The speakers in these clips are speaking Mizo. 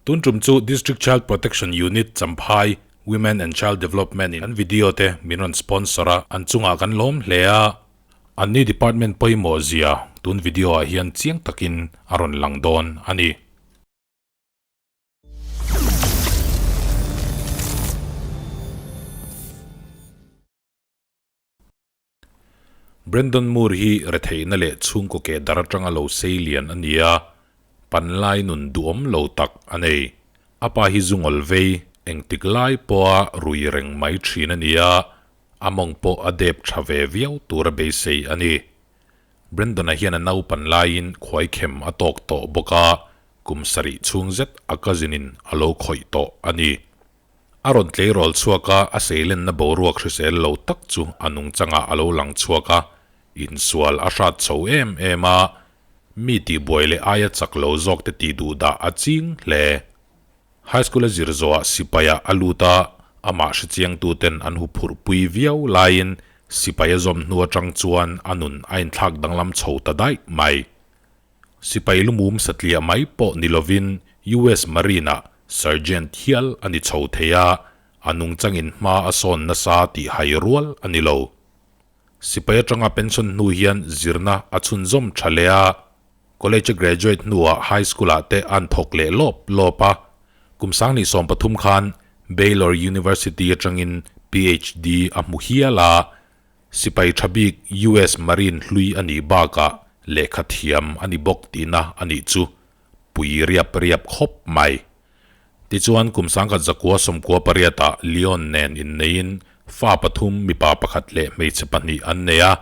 Tun tum chu District Child Protection Unit Champhai Women and Child Development in an video te min rawn sponsor a, an chungah kan lawm hle a. Anni department pawimawh zia tun video ah hian chiang takin a rawn lang dawn a ni. Brandon Moore hi retheihna leh chhungkaw keh dar atanga lo sei lian a ni a, panlai nun duhawm lo tak a nei. A pa hi zungawl vei engtik lai pawha rui reng mai thin a ni a, a mawng pawh a dep tha ve viau tura beisei a ni. Brandon-a hian a naupan laiin khuaikhem a tawk tawh bawk a, kum sarih chhung zet a cousin-in a lo khawih tawh a ni. A rawn tleirawl chhuak a, a seilenna boruak hrisel lo tak chu a nungchangah a lo lang chhuak a, insual a hrat chho em em a, mi tihbuai leh aia chak lo zawk te tih duh dah a ching hle. High School a zir zawhah sipaiah a lut a, amah hrechiangtuten an huphurh pui viau laiin sipai a zawm hnu atang chuan a nun a inthlak danglam chho ta daih mai. Sipai lumum satliah mai pawh ni lovin US Marine-ah Sergeant hial a ni chho thei a, a nungchangin hma a sawn nasa tih hai rual a ni lo. Sipai atanga pension hnu hian zirna a chhunzawm tha leh a, college a graduate hnuah high school-ah te an thawk leh lawp lawp a. Kum sanghnih 13 khan Baylor University atangin PhD a hmu hial a, Sipai tha bik US Marine hlui a nih bakah lehkha thiam a ni bawk tihna a nih chu pui riap riap khawp mai. Tichuan kum sangkhat zakua sawmkua pariatah Leon nen inneiin fa pathum mipa pakhat leh hmeichhe pahnih an nei a.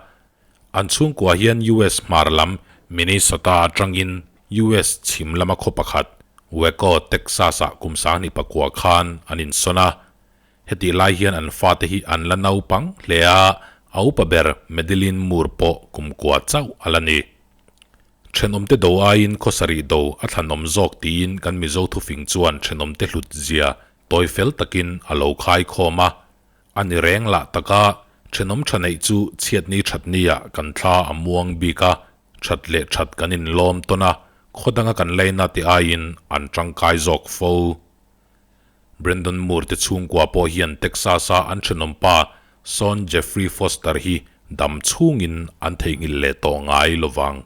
An chhungkua hian US hmar lam Minnesota atangin US chhim lama khaw pakhat Waco, Texas-ah kum sanghnih pakua khan an insawn a. Hetih lai hian an fate hi an la naupang hle a, a upa ber Madeline Moore pawh kumkua chauh a la ni. Thenawmte do aiin khawsarih do a thlanawm zawk tiin kan Mizo thufing chuan thenawmte hlut zia tawi fel takin a lo khai khawm a. A ni reng lah taka thenawm tha neih chu chhiatni thatnia kan thla a muang bik a, that leh that kan inlawm tawn a, khaw danga kan leina te aiin an tangkai zawk fo. Brandon Moore te chhungkua pawh hian Texas-a an thenawm pa Sean Jeffrey Foster hi dam chhungin an theihnghilh leh tawh ngai lo vang.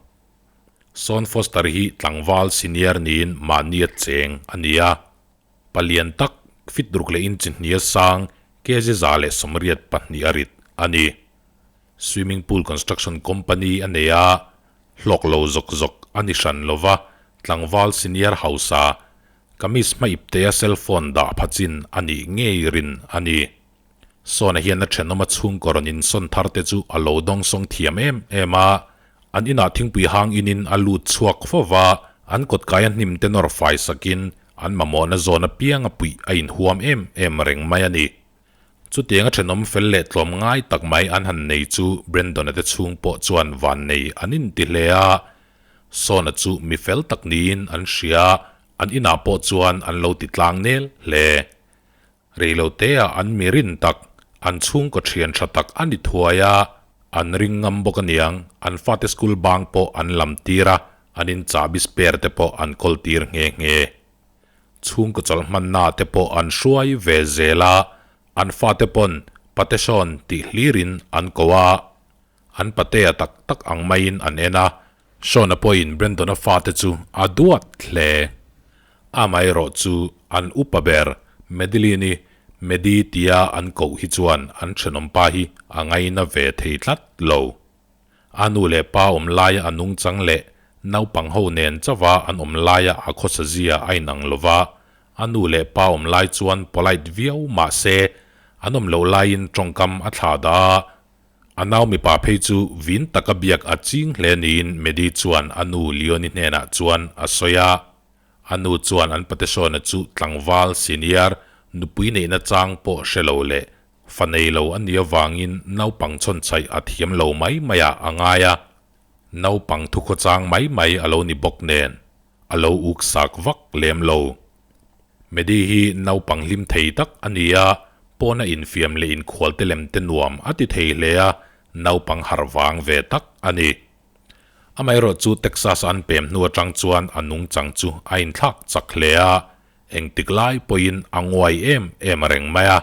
Sean Foster hi tlangval senior niin mahnia cheng a ni a, palian tak fit ruk leh inchi hnia sang kg 182 a rit a ni. Swimming pool construction company a nei a, hlawk lo zawk zawk a ni hran lo va, tlangval senior hausa Kamis hma iptea cellphone dah pha chin a nih ngei rin a ni. Sawna hian a thenawm a chhungkaw rawn insawn thar te chu a lo dawngsawng thiam em em a, an inah thingpui hang inin a lut chhuak fo va, an kawtkaia hnim te nawr fai sakin an mamawhna zawn apiang a puih a inhuam em em reng mai a ni. Chutiang a thenawm fel leh tlawm ngai tak mai an han nei chu Brandon-a te chhung pawh chuan van nei an inti hle a, Sawna chu mi fel tak niin an hria, an inah pawh chuan an lo ti tlang nel hle. Reiloteah an mi rin tak, an chhungkaw thian tha tak a ni thuai a, an ring ngam bawk aniang, an fate school bang pawh an lam tir a, an in chahbi spare te pawh an kawl tir nghe nghe. Chhungkaw chawlh hmanna te pawh an hruai ve zel a, an fate pawn Patesawn tih hlirin an ko a, an patea tak tak ang maiin an en a, Sean-a pawhin Brandon-a fate chu a duat hle. Amaherawh chu an upa ber Madeline-i Maddie tia an koh hi chuan an thenawmpa hi a ngaina ve thei tlat lo. A nu leh pa awm laia a nungchang leh naupang ho nen chauha an awm laia a khawsa zia a inang lo va, a nu leh pa awm lai chuan polite viau mah se an awm loh laiin tawngkam a thlah dah a, a nau mipa phei chu vin taka biak a ching hle niin Maddie chuan a nu Leonie hnenah chuan a sawi a. A nu chuan an patesawna chu tlangval senior nupui neihna chang pawh hre lo leh Fa nei lo a nih avangin naupang chhawnchhaih a thiam lo mai maiah a ngai a, naupang thukhawchang mai mai a lo ni bawk nen a lo uk sak vak lem lo. Medi hi naupang hlim thei tak a ni a, pawna infiam leh inkhualte lem te nuam a ti thei hle a, naupang harh vang ve tak a ni. Amaherawhchu Texas-a an pem hnu atang chuan a nungchang chu a inthlak chak hle a. Engtik lai pawhin a nguai em em reng mai a,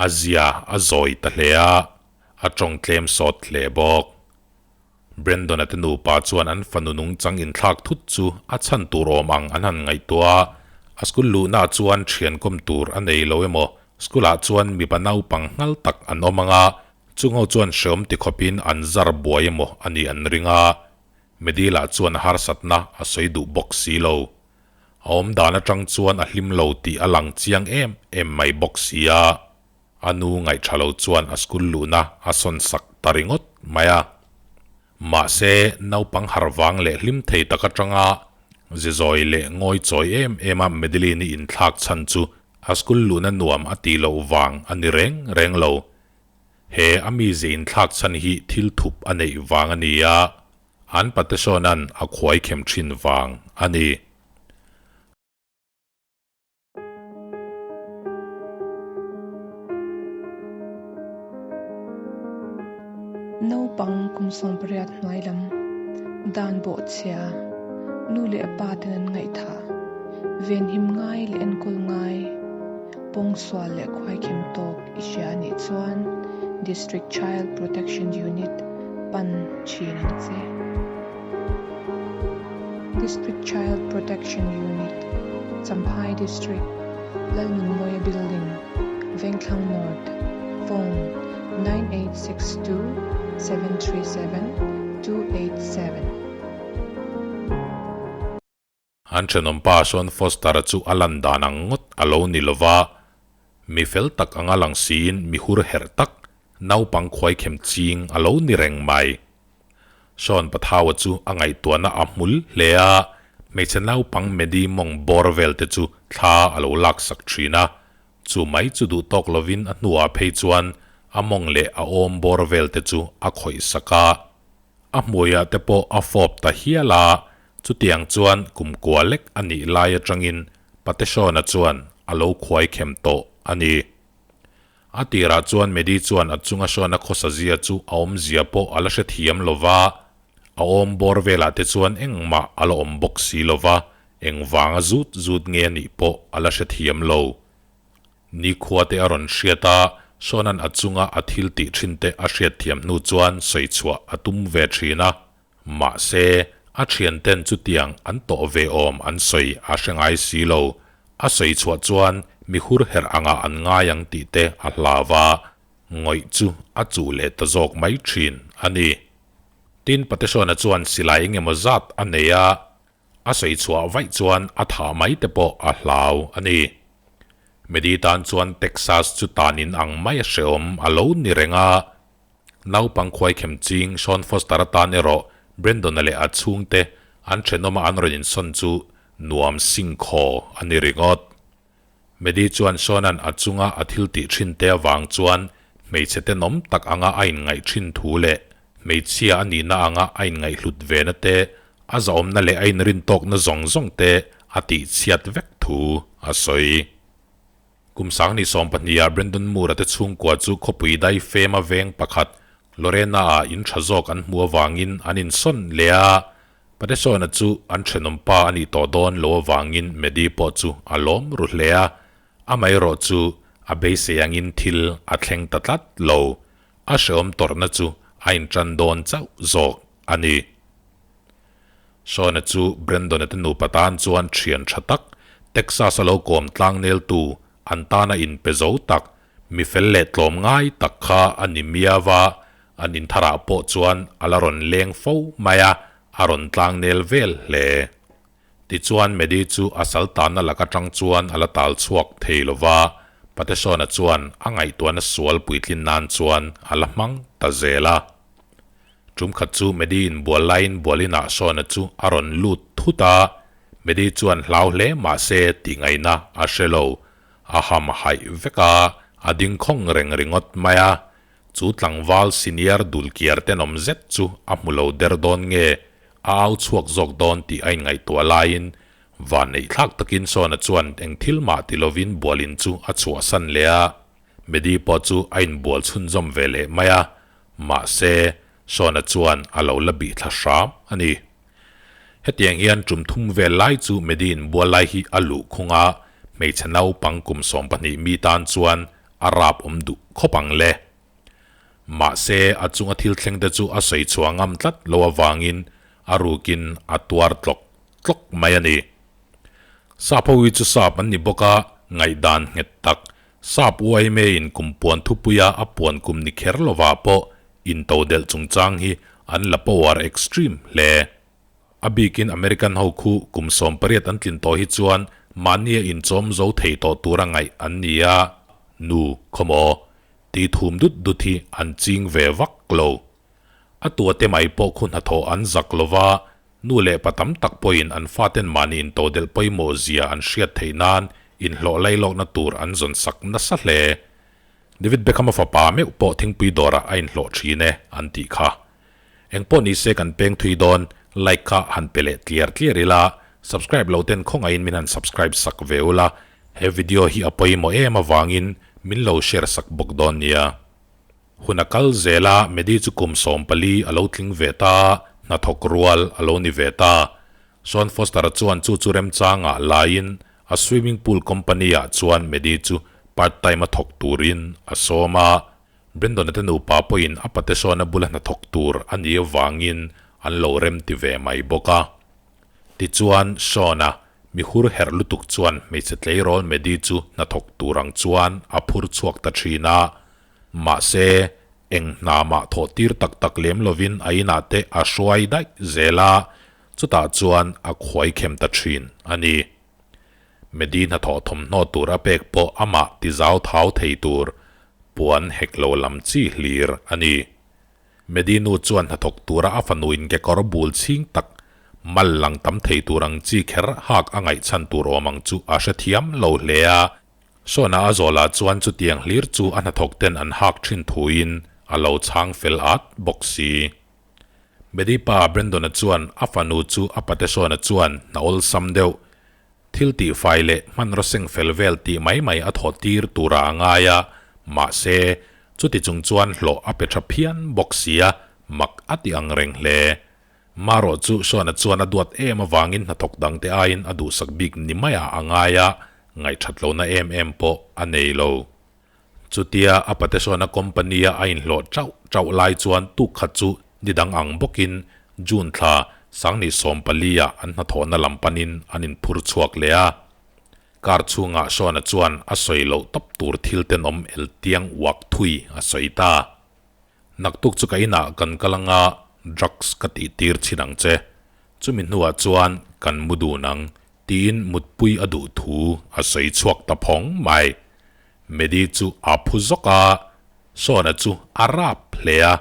a zia a zawi ta hle a, a tawng tlem sawt hle bawk. Brandon-a te nupa chuan an fanu nungchang inthlak thut chu a chhan tur awm ang an han ngaihtuah a, a school luhnaah chuan thian kawm tur a nei lo emaw, school-ah chuan mipa naupang nghal tak an awm ang a, chungho chuan hreawm ti khawpin an zar buai emaw a nih an ring a, Medila chuan a harsatna a sawi duh bawk si lo. A awm dan atang chuan a hlim lo tih a lang chiang em em mai bawk si a. A nu ngaihṭha lo chuan a school luhna a sawn sak ta ringawt mai a. Mahse, naupang harh vang leh hlim thei tak aṭanga ze zawi leh ngawi chawi em em a Madeline-i inthlak chhan chu a school luhna nuam a tih loh vang a ni reng reng lo. He a mize inthlak chhan hi thil thup a neih vang a ni a, an Patesawna'n a khuai khem ṭhin vang a ni. Naupang kum 18 hnuai lam dan bawhchhia nu leh pa ten an ngaihthah, venhim ngai leh enkawl ngai, pawngsual leh khuaikhem tawk i hria a nih chuan District Child Protection Unit pan thin ang che. District Child Protection Unit, Champhai District, Lalnunmawia Building, Vengthlang North, Phone, 9862 737 287. An thenawmpa Sean Foster-a chu a lan dan ang ngawt a lo ni lova, mi fel tak anga lang siin mi hur herh tak, naupang khuaikhem ching a lo ni reng mai. Sean Pathaua chu a ngaihtuahna a hmul hle a, hmeichhe naupang Medi mawng bawr vel te chu thla a lo laksak thin a, chu mai chu duh tawk lovin a hnuah phei chuan a mawng leh a awm bawr vel te chu a khawih sak a. A hmuiah te pawh a fawp ta hial a, chutiang chuan kum kua lek a nih lai atangin Pateshona chuan a lo khuai khem tawh a ni. A tirah chuan Medi chuan a chunga hruana khawsa zia chu a awmzia pawh a la hrethiam lo va, a awm bawr velah te chuan engmah a la awm bawk si lo va, engvanga zut zut nge a nih pawh a la hrethiam lo. Nikhua te a rawn hriat a, Sean-a'n a chunga a thil tih thin te a hriatthiam hnu chuan sawi chhuah a tum ve thin a, mahse, a thianten chutiang an tawh ve awm an sawi a hre ngai si lo. A sawi chhuah chuan mi hur herh angah an ngai ang tih te a hlau a, ngawih chu a chuh leh ta zawk mai thin a ni. Tin, Pateshona chuan silai engemaw zat a nei a, A sawi chhuah vaih chuan a thah mai te pawh a hlau a ni. Medi tan chuan Texas chu tanin ang mai a hrehawm a lo ni reng a. Naupang khuaikhem ching Sean Foster atan erawh Brandon-a leh a chhungte an thenawma an rawn insawn chu nuam singkhaw a ni ringawt. Medi chuan Sean-a'n a chunga a thil tih thin te avang chuan hmeichhe tenawm tak anga a inngaih thin thu leh hmeichhia a nihna anga a inngaihhlut vena te, a zahawmna leh a inrintawkna zawng zawng te a tihchhiat vek thu a sawi. Kum 2020-ah Brandon Moore-a te chhungkua chu khawpui dai fema veng pakhat Lorena-ah in tha zawk an hmuh avangin an insawn leh a, Patesona chu an thenawm pa a nih tawh dawn lo avangin Medi pawh chu a lawm ru hle a, amaherawh chu a beisei angin thil a thleng ta tlat lo. A hrehawm tawrhna chu a intan dawn chauh zawk a ni. Shona chu Brandon-a te nupa tan chuan thian tha tak, Texas-a lo kawm tlangneltu, an tana inpe zo tak, mi fel leh tlawm ngai tak kha a ni miau a, an intharah pawh chuan a la rawn leng fo mai a, a rawn tlangnel vel hle. Tichuan Medi chu a sal tanna lak atang chuan a la tal chhuak thei lo va, Pateshona chuan a ngaihtuahna sual puitlin nan chuan a la hmang ta zel a. Tum khat chu Medi inbual laiin bualinah Shona chu a rawn lut thut a, Medi chuan hlau hle mahse tih ngaihna a hre lo, A ham haih vek a, a ding khawng reng ringawt mai a. Chu tlangval senior dulkiar tenawm zet chu a hmu lo der dawn nge, a au chhuak zawk dawn tih a inngaihtuah laiin vanneih thlak takin Sawna chuan eng thil mah ti lovin bualin chu a chhuahsan leh a. Medi pawh chu a inbual chhunzawm ve leh mai a, mahse, Sawna chuan a lo la bih thla hram a ni. Hetiang hian tum thum vel lai chu Medi inbual lai hi a luh khung a, Hmeichhe naupang kum 12 mi tan chuan a rap awm duh khawp ang le. Mahse, a chunga thil thleng te chu a sawi chhuah ngam tlat lo avangin a rukin a tuar tlawk tlawk mai a ni. Sap ho hi chu sap an ni bawk a, ngaihdan nghet tak, sap uaimeiin kum puan thupuia a puan kum ni kher lovah pawh intodelh chungchang hi an la power extreme hle. A bikin American ho khu kum 18 an tlin tawh hi chuan mahnia inchawm zo thei tawh tura ngaih an ni a, nu khawmaw tih thum dut dut hi an ching ve vak lo. A tuate mai pawh khu hnathawh an zak lo va, nu leh pa tam tak pawhin an faten mahni intodelh pawimawh zia an hriat theih nan inhlawh lailawkna tur an zawn sak nasa hle. David Beckham-a fapa meuh pawh thingpui dawrah a inhlawh thin e an tih kha. Engpawh ni se kan peng thui dawn, like kha han pe leh tliar tliar ila, subscribe lo ten khawngaihin min han subscribe sak ve ula, he video hi a pawimawh em avangin min lo share sak bawk dawn nia. Hun a kal zel a, Medi chu kum 14 a lo tling ve ta, hnathawk rual a lo ni ve ta. Sean Foster-a chuan chu chu remchangah laiin a swimming pool company-ah chuan Medi chu part time a thawk turin a sawm a. Brandon-a te nupa pawhin a pate Sean-a bula hnathawk tur a nih avangin an lo rem ti ve mai bawk a. Tichuan, Sean-a mi hur herh lutuk chuan hmeichhe tleirawl Medi chu hnathawk tur ang chuan a phur chhuak ta thin a. Mahse, eng hna mah thawh tir tak tak lem lovin a inah te a hruai daih zel a, chutah chuan a khuai khem ta thin a ni. Medi hnathawh thawmhnaw tur a pek pawh amah ti zau thau thei tur puan hek lo lam chi hlir a ni. Medi nu chuan hnathawk tura a fanuin kekawr bul chhing tak mal lang tam thei tur ang chi kher hak a ngaihchhan tur awm ang chu a hrethiam lo hle a. Sawna a zawhlah chuan chutiang hlir chu a hnathawk ten an hak thin thuin a lo chhang fel at bawk si. Medi pa Brandon-a chuan a fanu chu a pate Sawna chuan hna awlsam deuh, thil tihfai leh hmanraw seng fel vel tih mai mai a thawh tir turah a ngai a, mahse, chuti chung chuan hlawh a pe tha phian bawk sia, mak a ti ang reng hle. Marawh chu Sawna chuan a duat em avangin hnathawk dangte aiin a duhsak bik ni maiah a ngai a, ngaihthat lohna em em pawh a nei lo. Chutia a pate Sawna company-a a inhlawh chauh chauh lai chuan tuk khat chu ni dang ang bawkin June thla Sangni 14-ah an hnathawhna lam panin an inphur chhuak leh a. Car chhungah Sawna chuan a sawi loh tawp tur thil tenawm eltiang uak thui a sawi ta. Naktuk chu ka inah kan kal anga drugs ka tih tir chhin ang che. Chumi hnuah chuan kan mu dun ang tiin mutpui a duh thu a sawi chhuak ta phawng mai. Medi chu a phu zawk a, Sawna chu a rap hle a,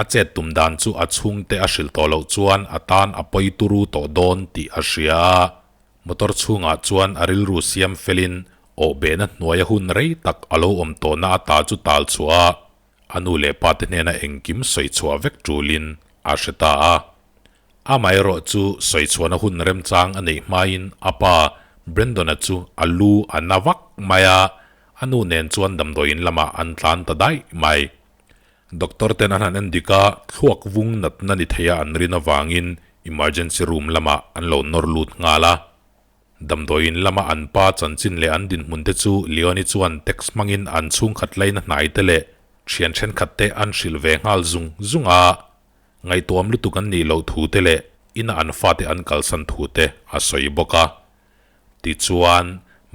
a chet tum dan chu a chhungte a hrilh tawh loh chuan a tan a pawi turu tawh dawn tih a hria a. Motor chhungah chuan a rilru siam felin awhbehna hnuaia hun rei tak a lo awm tawhna ata chu tal chhuah a, A nu leh pa te hnena engkim sawi chhuah vek tulin a hre ta a. Amaherawh chu sawi chhuahna hun remchang a neih hmain a pa Brandon-a chu a lu a na vak mai a, a nu nen chuan damdawiin lamah an tlan ta daih mai. Doctor ten an han en dik a, thluak vung natna ni theia an rin avangin emergency room lamah an lo nawr lut nghal a. Damdawiin lama an pa chanchin leh an dinhmun te chu Leonie chuan text hmangin an chhungkhat laina hnai te leh thian thenkhat te an hrilh ve nghal zung zung a. Ngaihtuam lutuk an nih loh thu te leh ina an fate an kalsan thu te a sawi bawk a. Tichuan,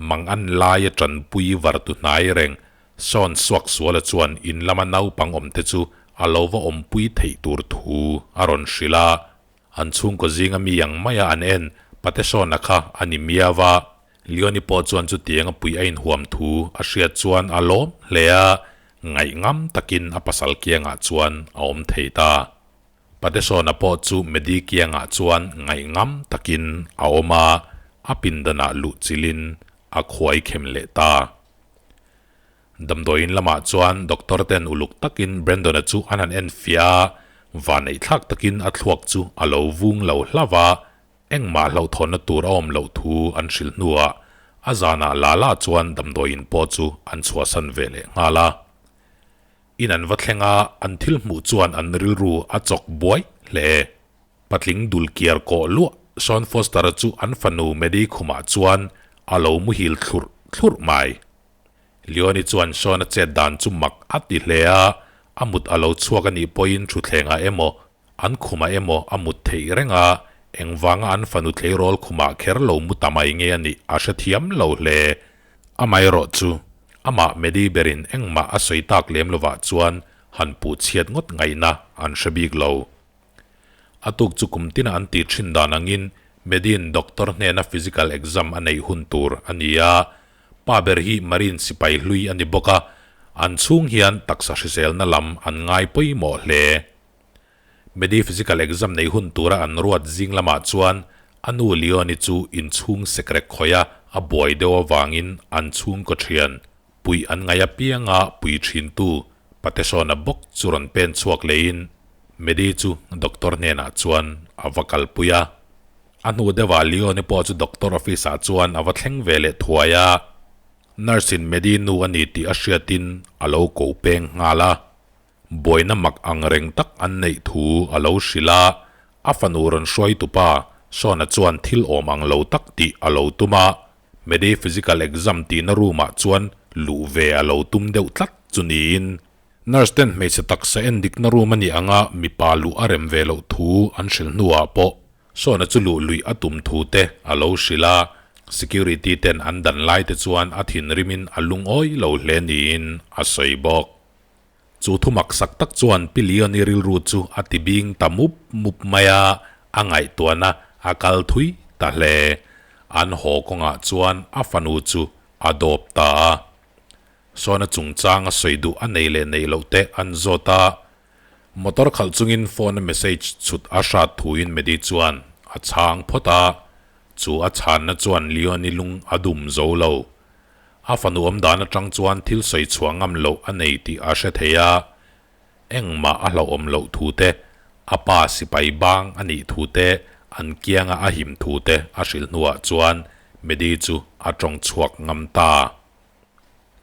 mang an laia tanpui vartu hnai reng Sean Suaksuala chuan in lama naupang awm te chu a lo va awmpui theih tur thu a rawn hrilh a. An chhungkaw zinga mi ang maia an en Patesona kha a ni miau a, Leonie pawh chuan chutiang a pui a inhuam thu a hriat chuan a lawm hle a, ngaihngam takin a pasal kiangah chuan a awm thei ta. Patesona pawh chu Medi kiangah chuan ngaihngam takin a awm a, a pindanah luh chilhin a khuai khem leh ta. Damdawiin lamah chuan doctor ten uluk takin Brandon-a chu an han en fiah a, vaneihthlak takin a thluak chu a lo vung lo hlauh a, engmah hlauhthawnna tur a awm loh thu an hrilh hnuah a zanah la la chuan damdawiin pawh chu an chhuahsan ve leh nghal a. In an va thleng a, an thil hmuh chuan an rilru a chawk buai hle. Patling dul kiar kawh luah Sean Foster-a chu an fanu Maddie khumah chuan a lo muhil thlurh thlurh mai. Leonie chuan Sean-a chet dan chu mak a ti hle a, a mut a lo chhuak a nih pawhin thutthlengah emaw, an khumah emaw a mut theih reng a, engvanga an fanu tleirawl khumah kher lo mu ta mai nge a nih a hrethiam lo hle. Amaherawh chu, amah Maddie berin engmah a sawi tak lem lovah chuan han puh chhiat ngawt ngaihna an hre bik lo. A tuk chu kum tina an tih thin dan angin Medin doctor hnena physical exam a neih hun tur a ni a, pa ber hi Marine sipai hlui a ni bawk a, an chhung hian taksa hriselna lam an ngai pawimawh hle. Medi physical exam neih hun tura an ruat zing lamah chuan a nu Leonie chu inchhung sekrek khawih a a buai deuh avangin an chhungkaw thian puih an ngaih apianga pui thintu Patesona bawk chu rawn pen chhuak leiin Medi chu doctor hnenah chuan a va kalpui a. A hnu deuhah Leone pawh chu doctor office ah chuan a va thleng ve leh thuai a. Nurse in Medi nu a ni tih a hriatin a lo ko peng nghal a. Buaina mak ang reng tak an neih thu a lo hrilh a, a fanu rawn hruaitupa Sean-a chuan thil awm ang lo tak tih a lo tum a. Medi physical exam tihna room ah chuan luh ve a lo tum deuh tlat chu niin nurse ten hmeichhe taksa en dikna room a nih anga mipa luh a rem ve loh thu an hrilh hnuah pawh Sawna chu luh luih a tum thu te a lo hrilh a, security ten an dan lai te chuan a thinrim in a lungawi lo hle niin a sawi bawk. Chu thu maksak tak chuan Pi Leon-i rilru chu a ti bing ta mup mup mai a, a ngaihtuahna a kal thui ta hle. An haw kawngah chuan a fanu chu a dawp ta a. Sawna chungchang a sawi duh a nei leh neih loh te an zawt a. Motor khalh chungin phone-a message chhut a hrat thuin Medi chuan a chhang phawt a, chu a chhanna chuan Leon-i lung a dum zo lo. A fanu awm dan atang chuan thil sawi chhuah ngam loh a nei tih a hre thei a, engmah a hlauhawm loh thu te, a pa sipai bang a nih thu te, an kianga a him thu te a hrilh hnuah chuan Medi chu a tawng chhuak ngam ta.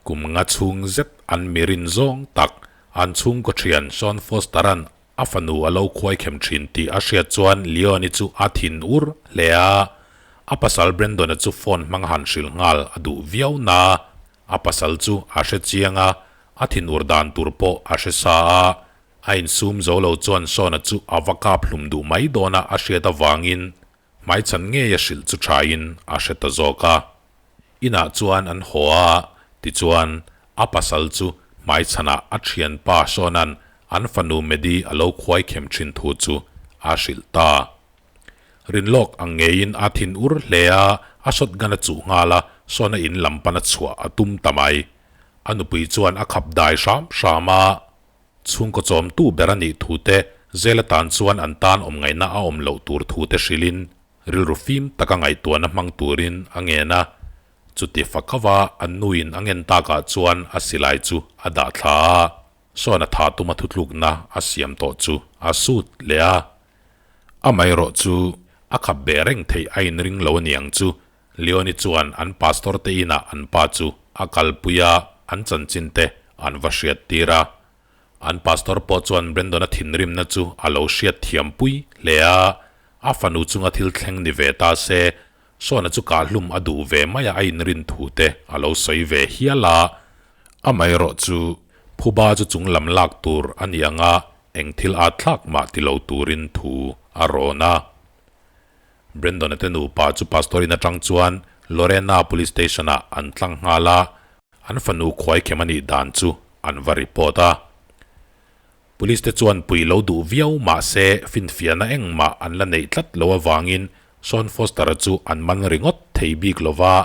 Kum nga chhung zet an mirin zawng tak, an chhungkaw thian Sean Foster-a'n a fanu a lo khuai khem thin tih a hriat chuan Leon-i chu a thin ur hle a, a pasal Brandon-a chu phone hmang han hrilh nghal a duh viau na. A pasal chu a hre chiang a, a thin ur dan tur pawh a hre sa a, a insum zo lo chuan Sean-a chu a va kap hlum duh mai dawn a a hriat avangin Hmaichhan ngei a hrilh chu thain a hre ta zawk a. Inah chuan an haw a, tichuan a pasal chu hmaichhanah a thianpa Sean-a'n an fanu Medi a lo khuai khem thin thu chu a hrilh ta. Rinlawk ang ngeiin a thin ur hle a, a shotgun a chuh nghal a, Sean-a in lam pana chhuah a tum ta mai. A nupui chuan a khap dai hram hram a. Chhungkaw chawmtu ber a nih thu te, zel atan chuan an tan awm ngaihna a awm loh tur thu te hrilhin rilru fim taka ngaihtuahna hmang turin a ngen a. Chuti fakauva an nuin a ngen takah chuan a silai chu a dah thla a, sawn a tha tuma thutlukna a siam tawh chu a sut leh a. Amaherawh chu a khap be reng theih a inring lo aniang chu Leonie chuan an pastor te inah an pa chu a kalpui a, an chanchin te an va hriat tir a. An pastor pawh chuan Brandon-a thinrimna chu a lo hriat thiam pui hle a, a fanu chunga thil thleng ni ve ta se, Sawna chu kahhlum a duh ve mai a a inrin thu te a lo sawi ve hial a. Amaherawh chu phuba chu chung lam lak tur a ni ang a, eng thil at thlak mah ti lo turin thu a rawn a. Brandon-a te nupa chu pastor in atang chuan Lorena Police Station-ah an tlang nghal a, an fanu khuaikhem a nih dan chu an va report a. Police te chuan pui lo duh viau mah se finfiahna engmah an la neih tlat lo avangin Sean Foster-a chu an man ringawt thei bik lo va,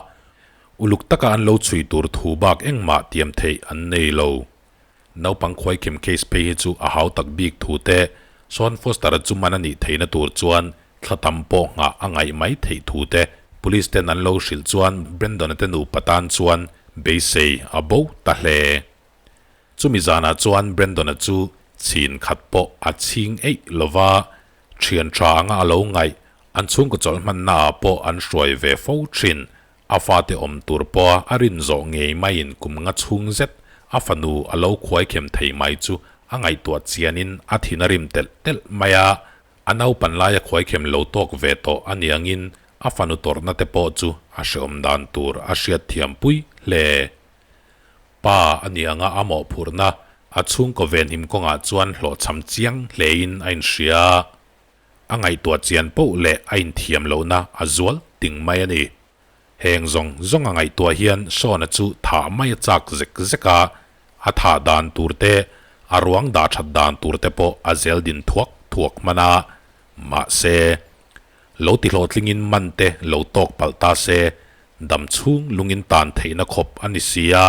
uluk taka an lo chhui tur thu bak engmah tiam theih an nei lo. Naupang khuaikhem case phei hi chu a hau tak bik thu te, Sean Foster-a chu man a nih theihna tur chuan thla tam pawh nghah a ngaih mai theih thu te Police ten an lo hrilh chuan Brandon-a te nupa tan chuan beisei a bo ta hle. Chumi zanah chuan Brandon-a chu chhin khat pawh a chhing eih lo va, thian tha anga a lo ngaih, an chhungkaw chawlh hmannaah pawh an hruai ve fo thin. A fate awm tur pawha a rin zawh ngei maiin kum nga chhung zet a fanu a lo khuai khem thei mai chu a ngaihtuah chianin a thin a rim telh telh mai a. A naupan laia khuai khem lo tawk ve tawh a niangin a fanu tawrhna te pawh chu a hreawm dan tur a hriat thiam pui hle. Pa a nih anga a mawhphurhna a chhungkaw venhim kawngah chuan hlawhchham chiang hlein a inhria. A ngaihtuah chian poh leh a inthiam lohna a zual ting mai a ni. Heng zawng zawng a ngaihtuah hian Shawn-a chu thah mai a chak zek zek a, a thah dan tur te, a ruang dah that dan tur te pawh a zel din thuak thuak hman a. Mahse, lo ti hlawhtlingin man te lo tawk palh ta se, dam chhung lungin tan theihna khawp a ni si a,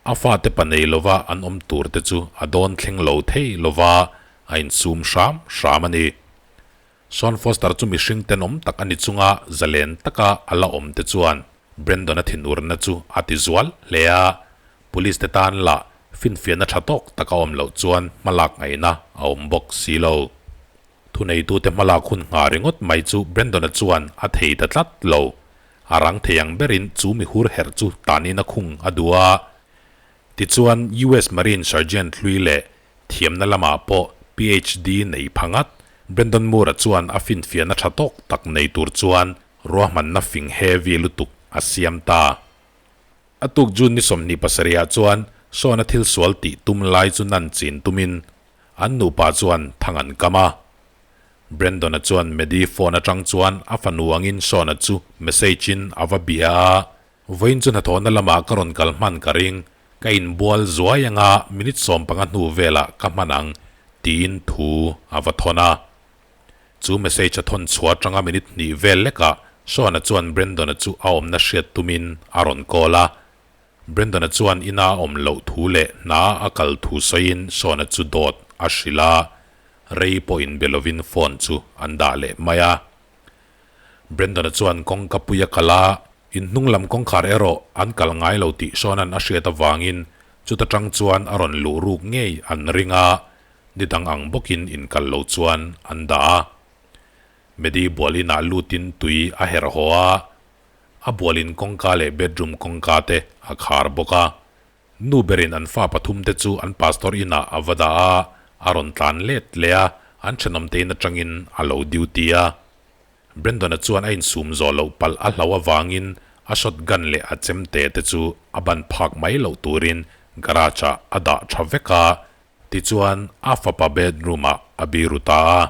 a fate pa nei lova an awm tur te chu a dawn thleng lo thei lova a insum hram hram a ni. Sean Foster chu mihring tenawm tak a ni chunga zalen taka a la awm te chuan Brandon-a thinurna chu a ti zual hle a, Police te tan lah finfiahna tha tawk tak a awm loh chuan hmalak ngaihna a awm bawk si lo. Thuneitute hmalak hun nghah ringawt mai chu Brandon-a chuan a thei ta tlat lo. A rang thei ang berin chu mi hur herh chu tanin a khung a duh a. Tichuan US Marine Sergeant hlui leh Thiamna lamah pawh PhD nei pha ngat. Brandon Moore-a chuan a finfiahna tha tawk tak nei tur chuan ruahmanna fing heavy lutuk a siam ta. A tuk June ni 27 ah chuan Shawn-a thil sual tih tum lai chu nan chin tumin an nupa chuan thang an kam a. Brandon-a chuan Maddie phone atang chuan a fanu angin Shawn-a chu message-in a va bia a. Vawiin chu hnathawhna lamah ka rawn kal hman ka ring, ka inbual zuai anga minute 15 hnu velah ka hman ang tiin thu a va thawn a. Chu message a thawn chhuah atanga minute hnih vel lekah Shawn-a chuan Brandon-a chu a awmna hriat tumin a rawn call a. Brandon-a chuan ina a awm loh thu leh hna a kal thu sawiin Shawn-a chu dawt a hrilh a, rei pawh inbe lovin phone chu an dah leh mai a. Brandon-a chuan kawngka pui a kal a, inhnung lam kawngkhar erawh an kal ngai lo tih Shawn-a'n a hriat avangin chuta tang chuan a rawn luh ruk ngei an ring a, ni dang ang bawkin inkal lo chuan an dah a. Maddie bual inah lutin tui a herh haw a, a bualin kawngka leh bedroom kawngka te a khar bawk a. Nu berin an fa pathum te chu an pastor inah a va dah a, a rawn tlan let leh a, an thenawm te in atangin a lo duty a. Brandon-a chuan a insum zawh loh palh a hlauh avangin a shotgun leh a chemte te chu a ban phak mai loh turin garage-ah a dah tha vek a, tichuan a fapa bedroom-ah a biru ta a.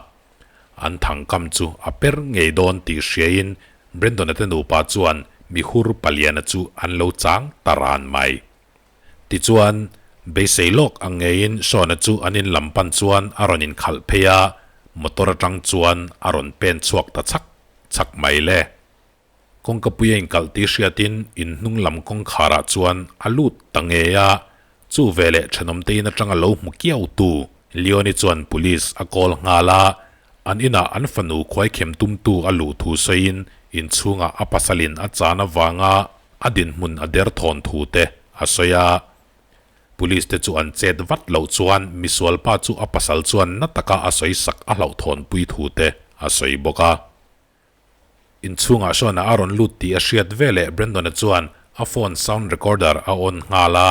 An thangkam chu a per ngei dawn tih hriain Brandon-a te nupa chuan mihur paliana chu an lo chang ta ran mai. Tichuan, beisei lawk ang ngeiin Shawn-a chu an in lam pan chuan a rawn inkhalh phei a, motor atang chuan a rawn pen chhuak ta chhak chhak mai le. Kawngkapui a inkalh tih hriatin in hnung lam kawngkharah chuan a lut ta ngei a, chu veleh thenawmte in atanga lo hmu kiautu Leon-i chuan police a call nghal a, an inah an fanu khuaikhem tumtu a luh thu sawiin inchhungah a pasalin a chan avanga a dinhmun a derthawn thu te a sawi a. Police te chu an chet vat loh chuan misualpa chu a pasal chuan na taka a sawi sak a hlauhthawnpui thu te a sawi bawk a. Inchhungah Shawn-a a rawn lut tih a hriat veleh Brandon-a chuan a phone sound recorder a on nghal a,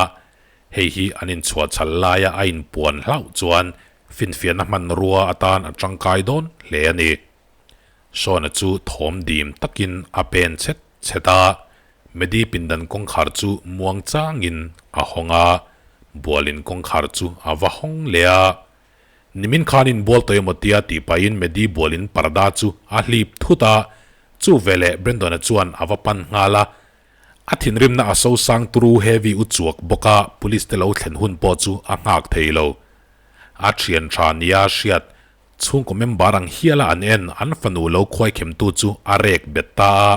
hei hi an inchhuah chhal laia a inpuan hlauh chuan finfiahna hmanrua atan a tangkai dawn hle a ni. Shawn-a chu thawm dim takin a pen chhet chhet a, Maddie pindan kawngkhar chu muang changin a hawng a, bualin kawngkhar chu a va hawng leh a. Nimin khan inbual tawh emaw tia tih pahin Maddie bualin parda chu a hlip thut a, chu veleh Brandon-a chuan a va pan nghal a. A thinrimna a so sang turu heavy u chuak bawk a, police te lo thlen hun pawh chu a nghak thei lo. A thian tha nia hriat chhungkaw member ang hiala an en an fanu lo khuaikhemtu chu a rek bet ta a.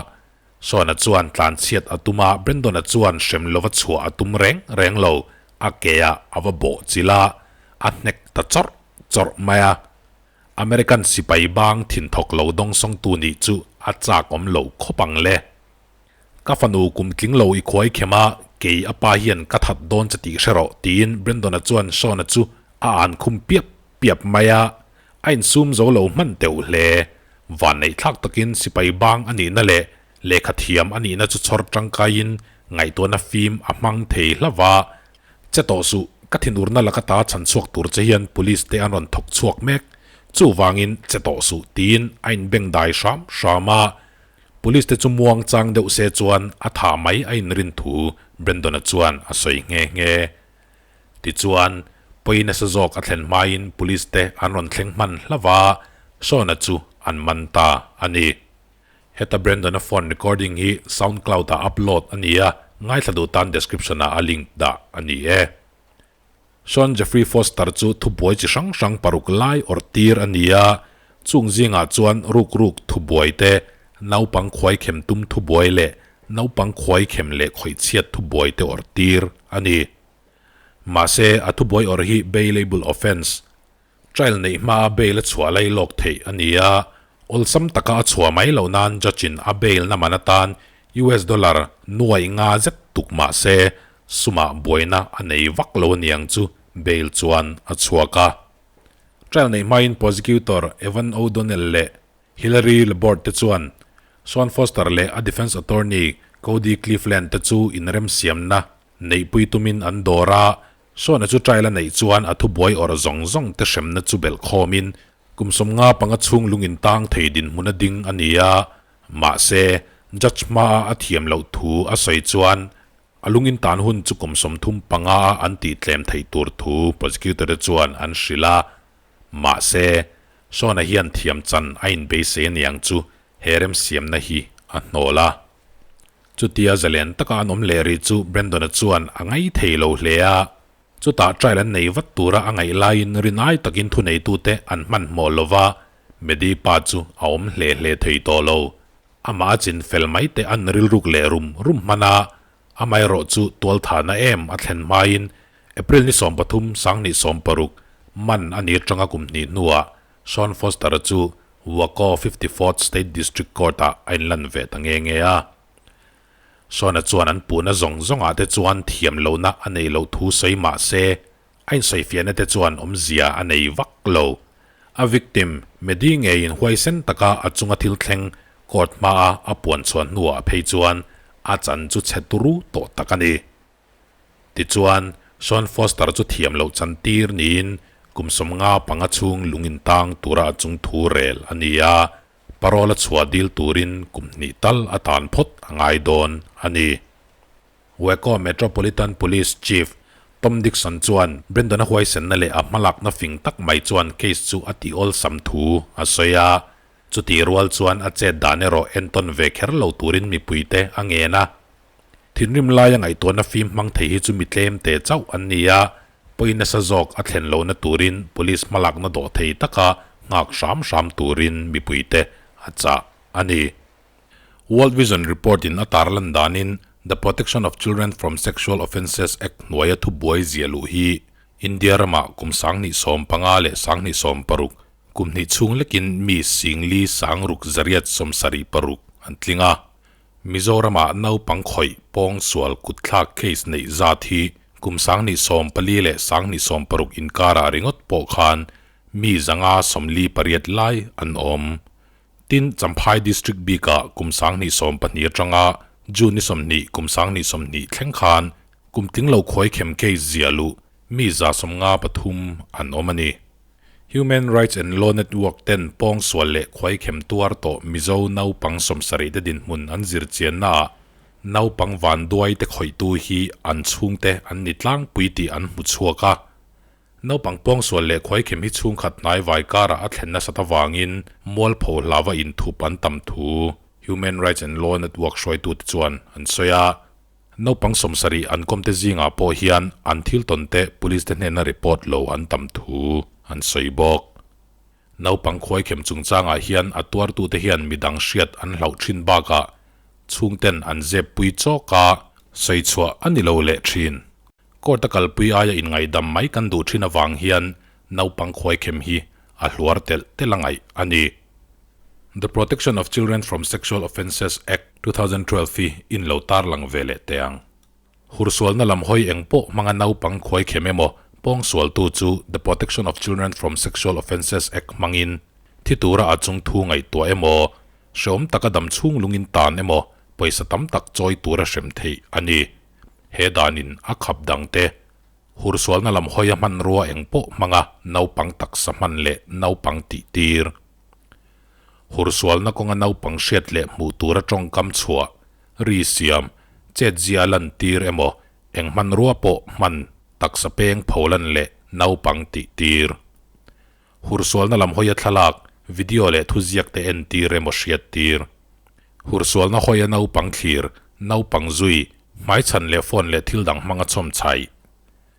Shawn-a chuan tlanchhiat a tum a, Brandon-a chuan hrem lova chhuah a tum reng reng lo, a ke ah a va bawh chilh a, a hnek ta chawrh chawrh mai a. American sipai bang thinthawk lo dawngsawngtu nih chu a chak awm lo khawp ang le. Ka fanu kum tling lo i khuai khem a, kei a pa hian ka that dawn che tih hre rawh, tiin Brandon-a chuan Shawn-a chu a an khum piap piap mai a. A insum zo lo hman teuh hle. Vanneih thlak takin sipai bang a nihna leh lehkha thiam a nihna chu chhawr tangkaiin ngaihtuahna fim a hmang thei hlauh a. Che tawh suh, ka thinurna laka ta chhan chhuak tur che hian police te an rawn thawk chhuak mek. Chuvangin che tawh suh tiin a inbeng dai hram hram a. Police te chu muang chang deuh se chuan a thah mai a inrin thu Brandon-a chuan a sawi nghe nghe. Tichuan, pawi nasa zawk a thlen hmain police te an rawn thleng hman hlauh a, Sean-a chu an man ta a ni. Heta Brandon-a phone recording hi SoundCloud-ah upload a ni a, ngaithla duh tan description-ah a link dah a ni e. Sean Jeffrey Foster chu thubuai chi hrang hrang paruk lai awrh tir a ni a, chung zingah chuan ruk ruk thubuai te, naupang khuaikhem tum thubuai leh naupang khuaikhem leh khawihchhiat thubuai te awrh tir a ni. Mahse, a thubuai awrh hi bailable offence, Trial neih hmaa bail a chhuah lai lawk theih a ni a, awlsam taka a chhuah mai loh nan judge in a bail na man atan US dollar nuaih nga zet tuk mah se sumah buaina a nei vak lo aniang chu bail chuan a chhuak a. Trial neih hmain prosecutor Evan O'Donnell leh Hillary Laborde te chuan Sean Foster leh a defense attorney Cody Cleveland te chu inremsiamna neihpui tumin an dawr a, Sawna chu trial a neih chuan a thubuai awrh zawng zawng te hremna chu belh khawmin kum 15 chhung lung intang thei dinhmun a ding a ni a, mahse, judge hmaa a thiam loh thu a sawi chuan a lung intan hun chu kum 35 a an tih tlem theih tur thu prosecutor te chuan an hrilh a, mahse, Sawna hian thiam chan a inbeisei aniang chu he remsiamna hi a hnawl a. Chutia zalen taka an awm leh rih chu Brandon-a chuan a ngai thei lo hle a. Chutah trial an nei vat tura a ngaih laiin rinai takin thuneitute an hmanhmawh lo va, Maddie pa chu a awm hle hle thei tawh lo. Amah a chin fel mai te an rilruk leh rum rum hman a, amaherawh chu tualthahna em a thlen hmain April ni 13, 2016 man a ni atanga kum hnih hnuah Sean Foster-a chu Waco 54th State District Court-ah a inlan ve ta nge nge a. Sean-a chuan an puhna zawng zawngah te chuan thiam lohna a nei loh thu sawi mah se, a insawifiahna te chuan awmzia a nei vak lo. A victim, Maddie ngeiin huaisen taka a chunga thil thleng court hmaa a puan chhuah hnuah phei chuan a chan chu chhe turu tawh tak a ni. Tichuan, Sean Foster chu thiam loh chan tir niin kum 55 chhung lung intang tura a chung thu rel a ni a, parole a chhuah dil turin kum hnih tal a tan phawt a ngai dawn a ni. Waco Metropolitan Police Chief Tom Dixon chuan Brandon-a huaisenna leh a hmalakna fing tak mai chuan case chu a tih awlsam thu a sawi a, chutih rual chuan a chet dan erawh entawn ve kher lo turin mipuite a ngen a. Thinrim laia ngaihtuahna fim hmang thei hi chu mi tlem te chauh an ni a, pawi nasa zawk a thlen lohna turin police hmalakna dawh thei taka nghak hram hram turin mipuite a chah a ni. World Vision report in a tarlan danin The Protection of Children from Sexual Offences Act hnuaia thubuai ziah luh hi India ramah kum 2015 leh 2016 kum hnih chhung lekin mi singli sangruk zariat 76 an tling a. Mizoramah naupang khawih pawngsual kutthlak case neih zat hi kum 2014 leh 2016 inkarah ringawt pawh khan mi 148 lai an awm. Tin, Champhai District bikah kum 2022 atanga June ni 20 kum 2020 thleng khan kum tling lo khuaikhem case ziah luh mi 153 an awm a ni. Human Rights and Law Network ten pawngsual leh khuaikhem tuar tawh Mizo naupang 70 te dinhmun an zir chiannaah naupang vanduai te khawihtu hi an chhungte an ni tlangpui tih an hmu chhuak a. Naupang pawngsual leh khuaikhem hi chhungkhat hnai vai karah a thlen nasat avangin mualpho hlava inthup an tam thu Human Rights and Law Network hruaitute chuan an sawi a. Naupang 70 an kawmte zingah pawh hian an thil tawn te police te hnena report lo an tam thu an sawi bawk. Naupang khuaikhem chungchangah hian a tuartute hian midang hriat an hlauh thin bakah chhungten an zep pui chawk a, sawi chhuah a ni lo leh thin. Court a kalpui aia inngaihdam mai kan duh thin avang hian naupang khuaikhem hi a hluar telh telh a ngaih a ni. The Protection of Children from Sexual Offences Act, 2012 hi in lo tarlang ve leh teh ang. Hursualna lam hawi eng pawh hmanga naupang khuaikhem emaw pawngsualtu chu The Protection of Children from Sexual Offences Act hmangin thi tura a chung thu ngaihtuah emaw, hreawm taka dam chhung lungin tan emaw pawisa tam tak chawi tura hrem theih a ni. He danin a khap dangte hursualna lam hawia hmanrua eng pawh hmanga naupang taksa hman leh naupang tihtir. Hursualna kawnga naupang hriat leh hmuh tura tawngkam chhuah, ri siam, chetzia lantir emaw eng hmanrua pawh hman taksa peng pholan leh naupang tihtir. Hursualna lam hawia thlalak, video leh thuziak te entir emaw hriattir. Hursualna hawia naupang thlir, naupang zui, hmaichhan leh phone leh thil dang hmanga chhawm chhaih.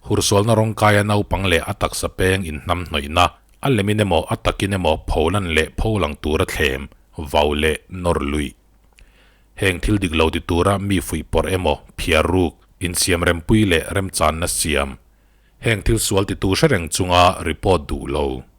Hursualna rawngkaia naupang leh a taksa peng inhnamhnawihna, a lemin emaw a takin emaw pholan leh pholang tura thlem, vau leh nawr luih. Heng thil dik lo ti tura mi fuihpawrh emaw phiar ruk, insiam rempui leh remchanna siam. Heng thil sual titu hre reng chunga report duh lo.